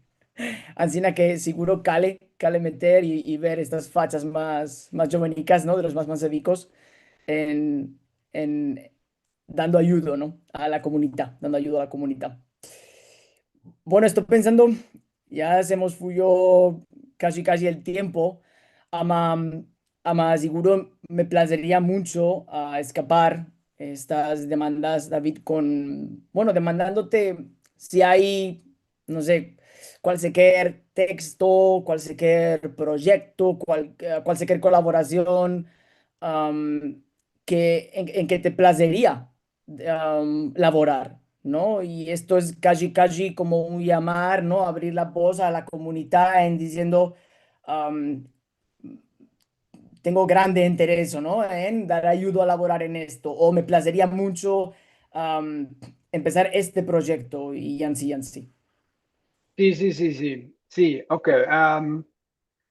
ansina ke siguro kale, kale meter i, i ver estas fachas mas, mas djovenikas, no? De los mas mansevikos en, en dando ayudo, no? A la komunidad, dando ayudo a la komunidad. Bueno, esto pensando, ya se mos fuyo kaji, kaji el tiempo, ama, ama siguro me plazeria muncho, a, eskapar estas demandas, David, kon, bueno, demandandote si ay, no se, kualkier teksto, kualkier proyekto, kual-, e, kualkier kolaborasion, am, ke, en, en ke te plazeria, am, lavorar, no? I esto es kaji, kaji komo un yamar, no? Avrir la voz a la komunidad en diziendo, am, tengo grande intereso, no? En dar ayudo a lavorar en esto, o me plazeria muncho, am, empesar este proyekto, i ansi, i ansi. Si, si, si, si. Si, ok. Am,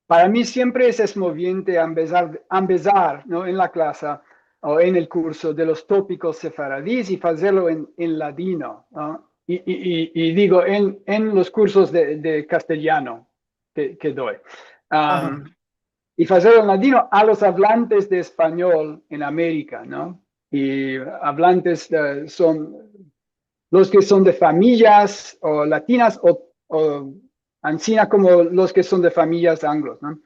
para mi siempre es esmoviente ambezar, ambezar, no? En la klasa o en el kurso de los topikos sefaradis i fazerlo en, en ladino, no? I, i, i, i digo, en, en los kursos de, de kastelyano ke, ke doi. Am, i fazerlo en ladino a los avlantes de espanyol en Amerika, no? I avlantes, e, son los ke son de famiyas o latinas o, o ansina komo los ke son de famiyas anglos, no?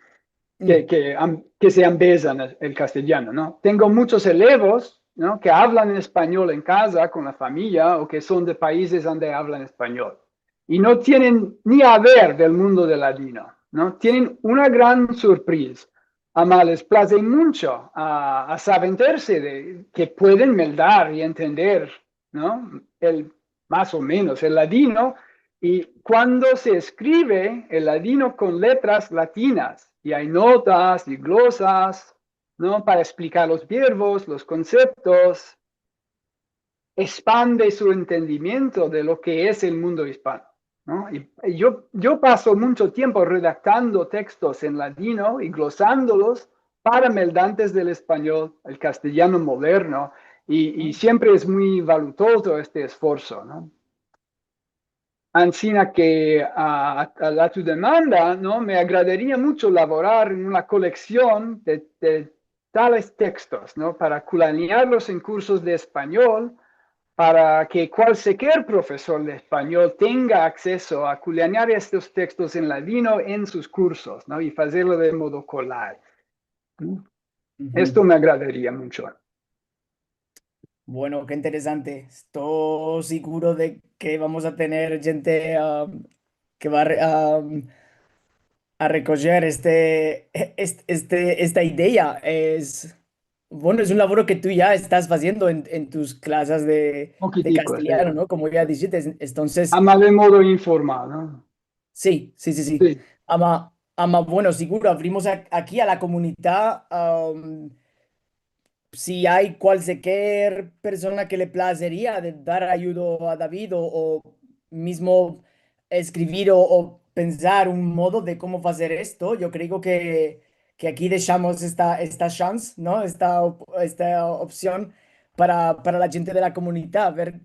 Ke, ke am-, ke se ambezan el, el kastelyano, no? Tengo munchos elevos, no? Ke avlan en espanyol en kaza kon la famiya o ke son de paizes ande avlan espanyol. I no tienen ni aver del mundo del ladino, no? Tienen una gran surpriza. Ama les plaze muncho a, a savenderse de ke pueden meldar i entender, no? El, mas o menos, el ladino, i kuando se eskrive el ladino kon letras latinas, i ay notas i glosas, no? Para esplikar los vierbos, los konseptos, espande su entendimiento de lo ke es el mundo ispano, no? I yo, yo paso muncho tiempo redaktando tekstos en ladino i glosandolus para meldantes del espanyol, el kastelyano moderno, i, i siempre es muy valutozo este esforso, no? Ansina ke a, a, a tu demanda, no? Me agradaria muncho lavorar en una koleksion de, de tales tekstos, no? Para kulyaniarlos en kursos de espanyol, para ke kualseker profesor de espanyol tenga akseso a kulyaniar estos tekstos en ladino en sus kursos, no? I fazerlo de modo kolay. Esto me agradaria muncho. Bueno, ke interesante. Esto siguro de ke vamos a tener djente, ah, ke va a re-, ah, a rekojer este, este, este, esta idea. Es, bueno, es un lavoro ke tu ya estas faziendo en, en tus klasas de, de kastelyano, no? Komo ya dishites. Entonses, ama de modo informal, no? Si, si, si, si. Ama, ama, bueno, siguro avrimos a-, aki a la komunidad, am, si ay kualseker persona ke le plazeria de dar ayudo a David o, o mizmo eskrivir o, o pensar un modo de komo fazer esto, yo kreo ke, ke aki deshamos esta, esta chance, no? Esta op-, esta opsion para, para la djente de la komunidad, ver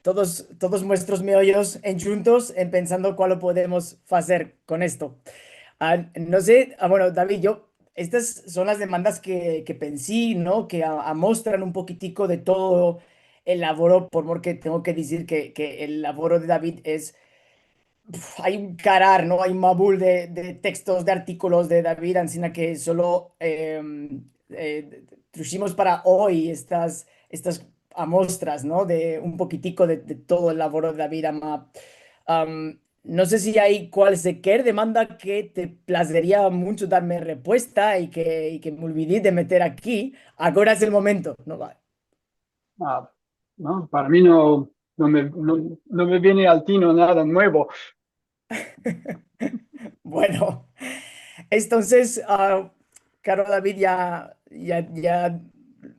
todos, todos muestros meoyos endjuntos en pensando kualo podemos fazer kon esto. Ah, no se, ah, bueno, David, yo, estas son las demandas ke, ke pensi, no? Ke a-, amostran un pokitiko de todo el lavoro, por mor ke tengo ke dizir ke, ke el lavoro de David es, pf, ay un karar, no? Ay un mabul de, de tekstos, de artikolos de David, ansina ke solo, em, eh, trushimos para oy estas, estas amostras, no? De un pokitiko de, de todo el lavoro de David, ama, am, no se si ay kualseker demanda ke te plazeria muncho darme repuesta i ke, i ke me olvidi de meter aki. Agora es el momento, no? Va. Ah, no, para mi no, no me, no, no me viene al tino nada muevo. Bueno, entonses, ah, karo David, ya, ya, ya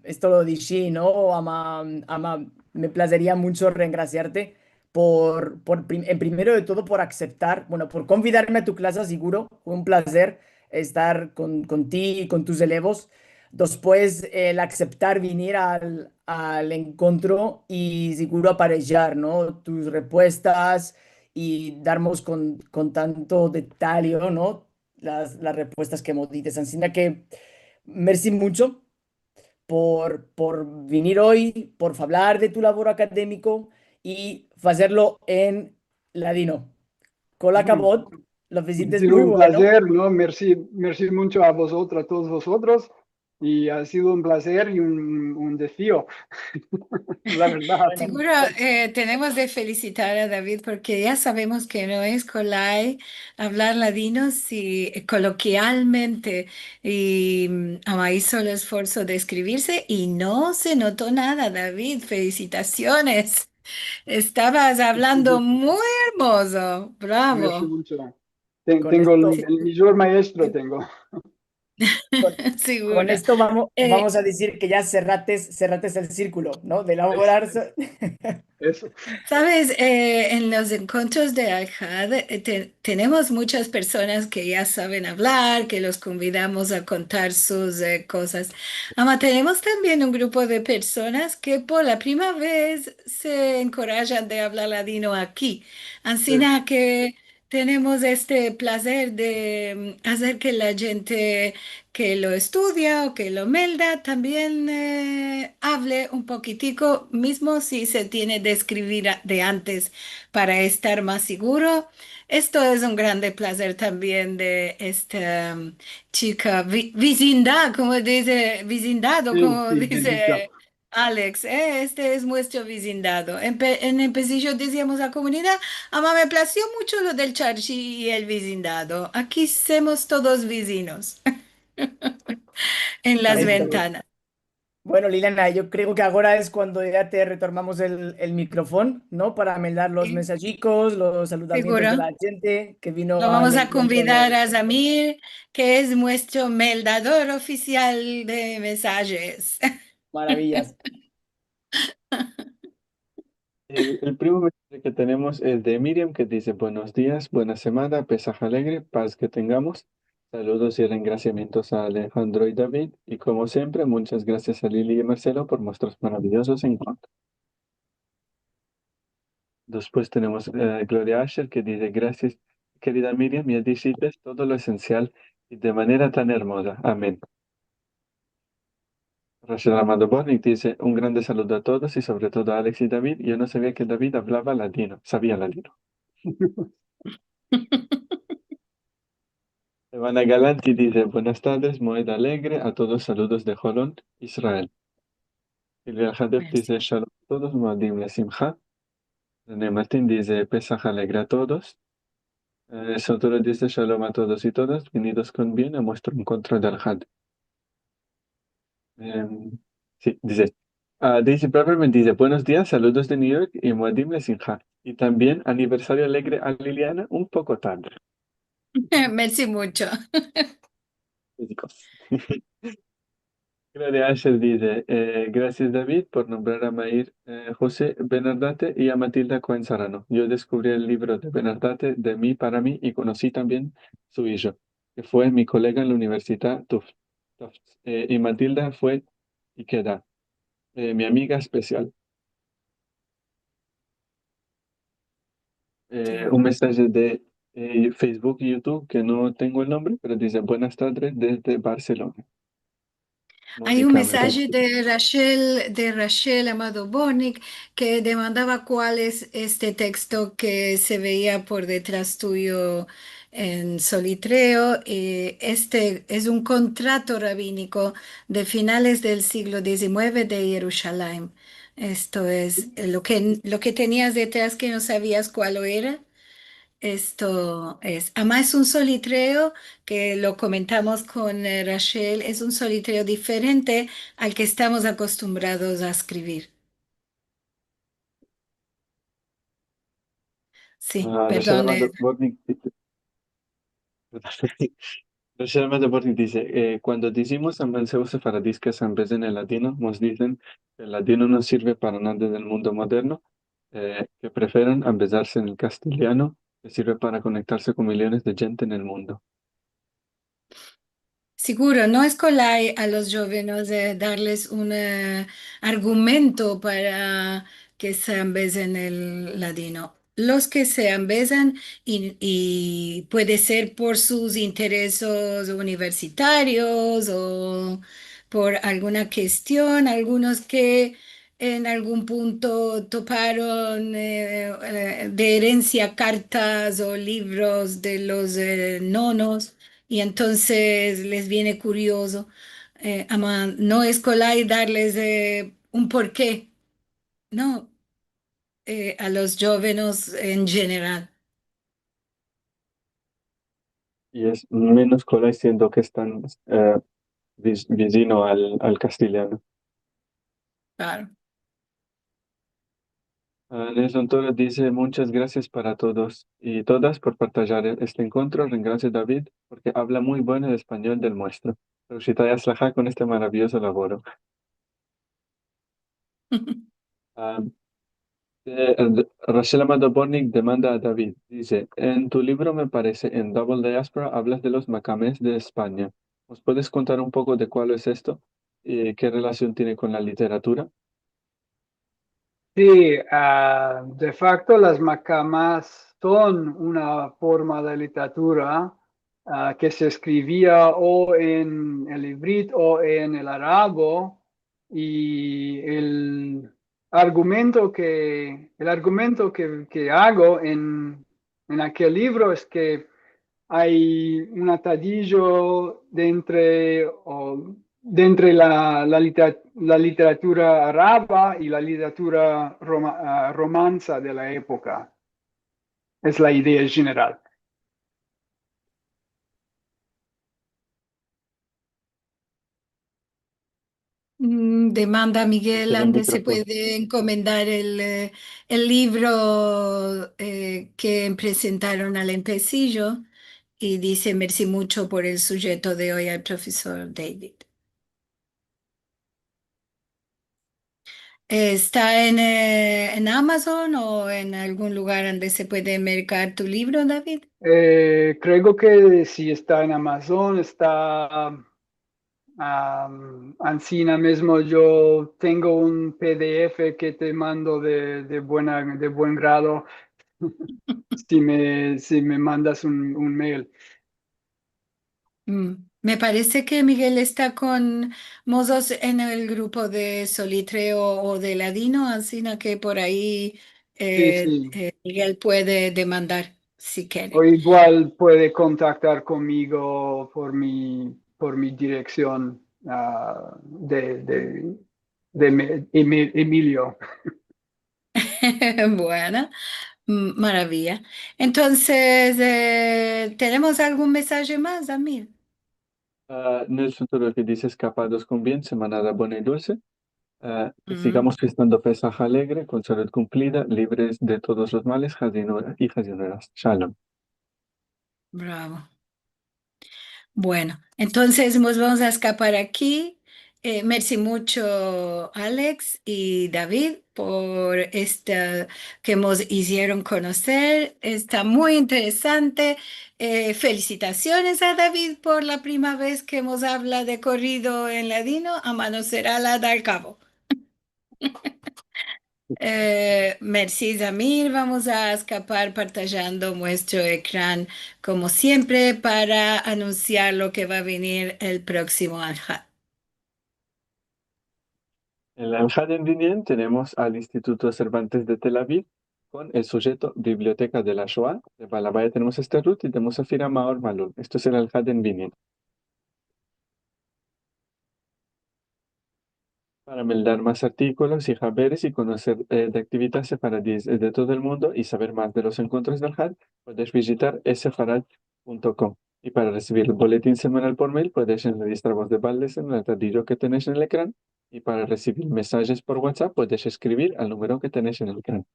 esto lo dishi, no? Ama, ama, me plazeria muncho rengrasiarte por, por prim-, en primero de todo, por aseptar, bueno, por konvidarme a tu klasa, siguro, fue un plazer estar kon, kon ti i kon tus elevos. Despues, el aseptar vinir al, al enkontro i siguro aparejar, no? Tus repuestas i darmos kon, kon tanto detalyo, no? Las, las repuestas ke me dites. Ansina ke, mersi muncho por, por vinir oy, por favlar de tu lavoro akademiko i fazerlo en ladino. Kol akavod, lo fizites muy bueno. Ha sido un plazer, no? Mersi, mersi muncho a vozotros, a todos vozotros. I ha sido un plazer i un, un, un desafio, la verdad. Siguro, eh, tenemos de felisitar a David porke ya savemos ke no es kolay avlar ladino si, eh, kolokialmente, i, mm, ama izo el esforso de eskrivir i no se noto nada, David. Felisitasiones. Estavas avlando muy ermozo. Bravo. Mersi muncho. Ten-, tengo el, el mijor maestro, tengo. Kon, kon esto vamos, eh, vamos a dizir ke ya serrates, serrates el sirkulo, no? De elaborar. Eso. Saves, eh, en los enkontros de Alhad, eh, te-, tenemos munchas personas ke ya saven avlar, ke los konvidamos a kontar sus, eh, kozas. Ama tenemos tambien un grupo de personas ke por la primera vez se enkorajan de avlar ladino aki. Ansina ke tenemos este plazer de, mm, azer ke la djente ke lo estudia o ke lo melda tambien, eh, avle un pokitiko, mizmo si se tiene de eskrivir a-, de antes para estar mas siguro. Esto es un grande plazer tambien de esta, mm, chika vi-, vizindad, komo dize, vizindado, komo dize Alex, eh, este es muestro vizindado. En pe-, en empesijo diziamos la komunidad, ama me plazio muncho lo del charshi i el vizindado. Aki semos todos vizinos. En las ventanas. Bueno, Liliana, yo kreo ke agora es kuando ya te retormamos el, el mikrofon, no? Para meldar los mensajikos, los saludamientos de la djente ke vino al enkontro. Lo vamos a konvidar a Zamir, ke es muestro meldador ofisial de mensajes. Maraviyas. El, el primo mensaje ke tenemos es de Miriam, ke dize: "Buenos dias, buena semana, Pesah alegre, paz ke tengamos. Saludos i rengrasiamientos a Alejandro i David. I komo siempre, munchas grasias a Lili i Marcelo por muestros maraviyozos enkontros." Despues tenemos, eh, Gloria Asher, ke dize: "Grasias, kerida Miriam, ya dishites todo lo esensial i de manera tan ermoza. Amen." Rachel Amado Bortnick dize, un grande saludo a todos i sovre todo a Alex i David. Yo no savia ke David avlava ladino, savia ladino. Ivana Galanti dize, buenas tadres, Moed alegre a todos, saludos de Holon, Israel. Silvia Hadef dize, shalom a todos, moadim lesimha. Rene Martin dize, Pesah alegre a todos. Eh, Sotoro dize, shalom a todos i todas, venidos kon bien a muestro enkontro del Had. Em, si, dize, ah, Daisy Braverman dize, buenos dias, saludos de New York i moadim lesimha. I tambien aniversario alegre a Liliana, un poko tadre. Mersi muncho. Fizikos. Gloria Asher dize, eh, grasias, David, por nombrar a Meir, eh, Jose Benardate i a Matilda Cohen Sarano. Yo deskuvri el livro de Benardate de mi para mi i konosi tambien su ijo, ke fue mi kolega en la Universidad Tufts, Tufts, eh, i Matilda fue i keda, eh, mi amiga espesial. Eh, un mesaje de, eh, Facebook i YouTube ke no tengo el nombre, pero dize, buenas tadres dezde Barselona. Ay un mesaje de Rachel, de Rachel Amado Bortnick, ke demandava kual es este teksto ke se veia por detras tuyo en solitreo. Eh, este es un kontrato rabiniko de finales del siglo dizimueve de Yerushalayim. Esto es, eh, lo ke, lo ke tenias detras ke no savias kual era. Esto es, amas es un solitreo ke lo komentamos kon, eh, Rachel, es un solitreo diferente al ke estamos akostumbrados a eskrivir. Si, perdon. Rachel Amado Bortnick dize, eh, kuando dizimos a manseos sefaradis ke se ambezan en ladino, mos dizen ke el ladino no sirve para nada en el mundo moderno, eh, ke preferen ambezarse en el kastiliano, ke sirve para konektarse kon miliones de djente en el mundo. Siguro, no es kolay a los djovenes, eh, darles un, eh, argumento para ke se ambezan el ladino. Los ke se ambezan i, i puede ser por sus interesos universitarios o por alguna kestion, algunos ke en algun punto toparon, eh, eh, de erensia kartas o livros de los, eh, nonos, i entonses les viene kuriozo. Eh, ama no es kolay darles, eh, un porke, no, eh, a los djovenes en jeneral. I es menos kolay siendo ke estan, eh, viz-, vizino al, al kastiliano. Klaro. Ah, Nelson Toro dize, munchas grasias para todos i todas por partajar e-, este enkontro. Rengrasio David, porke avla muy bueno el espanyol del muestro. Pero si te ayas laha kon este maraviyozo lavoro. Ah, eh, eh, Rachel Amado Bortnick demanda a David, dize, en tu livro, me parese, en Double Diaspora, avlas de los makames de Espanya. Mos puedes kontar un poko de kualo es esto? I ke relasion tiene kon la literatura? Si, ah, de fakto, las makamas son una forma de literatura, ah, ke se eskrivia o en el ivrit o en el arabo, i el argumento ke, el argumento ke, ke ago en, en akel livro es ke ay un atadijo de entre, o, de entre la, la litera-, la literatura araba i la literatura roma-, ah, romansa de la epoka. Es la idea jeneral. Mm, demanda Miguel ande se puede enkomendar el, eh, el livro, eh, ke presentaron al empesijo, i dize, mersi muncho por el sujeto de oy al profesor David. Esta en, eh, en Amazon o en algun lugar ande se puede merkar tu livro, David? Eh, kreo ke si esta en Amazon, esta, am, ansina mizmo yo tengo un PDF ke te mando de, de buena, de buen grado, si me, si me mandas un, un mail. Mm. Me parese ke Miguel esta kon mozotros en el grupo de Solitreo o de Ladino, ansina ke por ayi, si, eh, si, eh, Miguel puede demandar, si kere. O igual puede kontaktar konmigo por mi, por mi direksion, a, de, de, de me-, Emi-, Emilio. Bueno, m-, maraviya. Entonses, eh, tenemos algun mesaje mas, Amir? A, Nelson, todo lo ke dizes, kapados kon bien, semanada buena i dulse. A, ke sigamos fiestando Pesah alegre, kon salud kumplida, livres de todos los males, hijos i nueras. Shalom. Bravo. Bueno, entonses mos vamos a eskapar aki. Eh, mersi muncho, Alex i David, por esta ke mos izieron konoser. Esta muy interesante. Eh, felisitasiones a David por la prima vez ke mos avla de korrido en ladino, a manoseral al kavo. Eh, mersi, Zamir. Vamos a eskapar partajando muestro ekran, komo siempre, para anunsiar lo ke va a venir el proksimo Alhad. El Alhad en Binyan tenemos al Instituto Cervantes de Tel Aviv kon el sujeto Biblioteka de la Shoa. De Balabay tenemos a Esther Ruth i de Musafir a Maor Malul. Esto es el Alhad en Binyan. Para meldar mas artikolos i haberes i konoser, eh, de aktividades sefaradis, eh, de todo el mundo i saver mas de los enkontros del Alhad, puedes vijitar esefarad punto kom. I para resivir el boletin semanal por mail, puedes enrejistravos de balde en el atadijo ke tenesh en el ekran. I para resivir mesajes por WhatsApp, puedes eskrivir al numero ke tenesh en el ekran.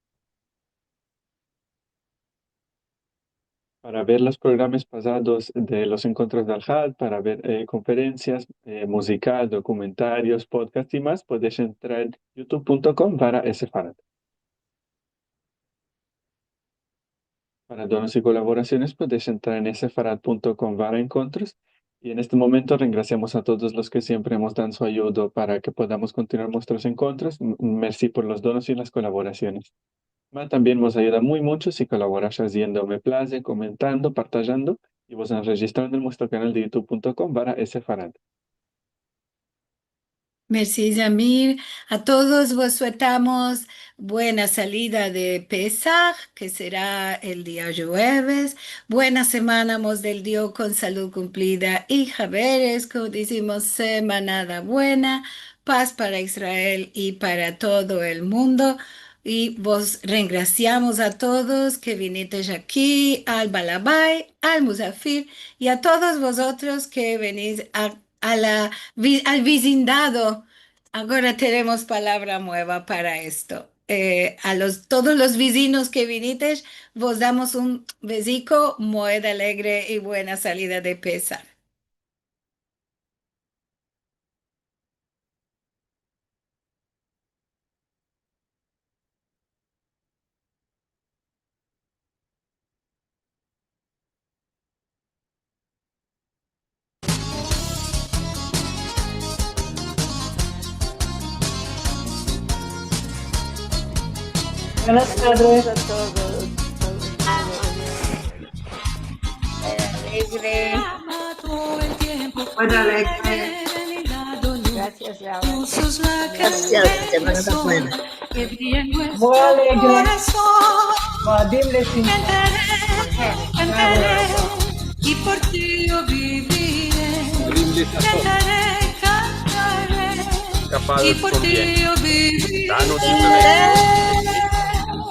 Para ver los programas pasados de los enkontros del Alhad, para ver, eh, konferensias, eh, muzika, dokumentarios, podcast i mas, puedes entrar en youtube punto kom barra esefarad. Para donos i kolaborasiones, puedes entrar en esefarad punto kom barra enkontros. I en este momento rengrasiamos a todos los ke siempre mos dan su ayudo para ke podamos kontinuar muestros enkontros. M-, mersi por los donos i las kolaborasiones. Ma tambien mos ayuda muy muncho si kolaborash aziendo me plaze, komentando, partajando i vos enrejistrando en muestro kanal de youtube punto kom barra esefarad. Mersi, Zamir. A todos vos suetamos buena salida de Pesah, ke sera el dia djueves. Buena semana mos del Dio kon salud kumplida i haberes, komo dizimos, semanada buena. Pas para Israel i para todo el mundo. I vos rengrasiamos a todos ke vinitesh aki, al Balabay, al Musafir i a todos vozotros ke venish a, a la vi-, al vizindado. Agora tenemos palavra mueva para esto. Eh, a los, todos los vizinos ke vinitesh, vos damos un bezico, moed alegre i buena salida de Pesah. Buenas tardes. Alegre. Buena alegre. Grasias, Laura. Grasias, semanada buena. Muy alegre. Moadim le Simcha. Bravo, bravo. Moadim le Simcha. Kapados kon bien. Danos un bezico.